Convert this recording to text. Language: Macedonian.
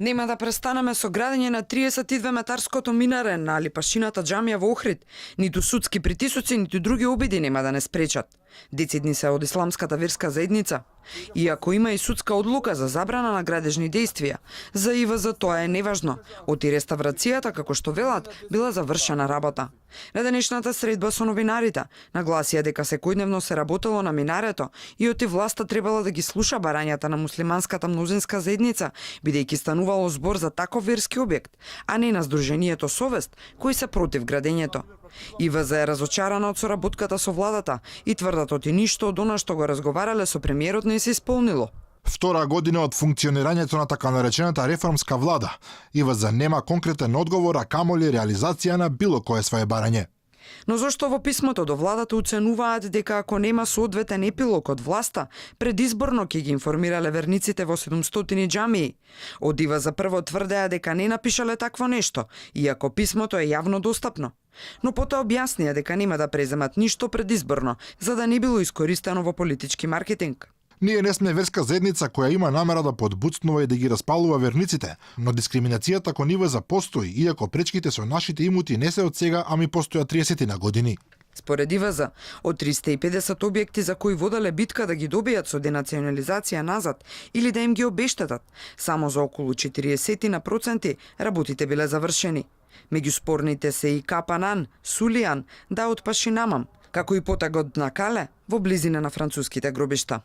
Нема да престанеме со градење на 32-метарското минаре на Алипашината џамија во Охрид. Ниту судски притисоци, ниту други обиди нема да не спречат. Децидни се од исламската верска заедница. Иако има и судска одлука за забрана на градежни действија, за ИВЗ тоа е неважно. Оти реставрацијата, како што велат, била завршена работа. На денешната средба со новинарите нагласија дека секојдневно се работело на минарето и оти власта требала да ги слуша барањата на муслиманската мнозинска заедница, бидејќи станувало збор за таков верски објект, а не на Сдруженијето Совест, кои се против градењето. ИВЗ е разочарана од соработката со владата и тврдат оти ништо од она што го разговарале со премиерот не се исполнило. Втора година од функционирањето на така наречената реформска влада, ИВЗ нема конкретен одговор, а камоли реализација на било кое свое барање. Но зошто во писмото до владата оценуваат дека ако нема соодветен епилог од власта, предизборно ќе ги информирале верниците во 700 џамии? Од ИВЗ прво тврдеа дека не напишале такво нешто, иако писмото е јавно достапно. Но потоа објаснија дека нема да преземат ништо предизборно, за да не било искористено во политички маркетинг. Ние не сме верска заедница која има намера да подбуцнува и да ги распалува верниците, но дискриминацијата кон ИВЗ постои, иако пречките со нашите имоти не се од сега, ами постојат 30 на години. Според ИВЗ, од 350 објекти за кои воделе битка да ги добијат со денационализација назад или да им ги обештетат, само за околу 40% работите биле завршени. Меѓу спорните се и Капанан, Сулијан, Даут Пашинамам, како и потагот на Кале во близина на француските гробишта.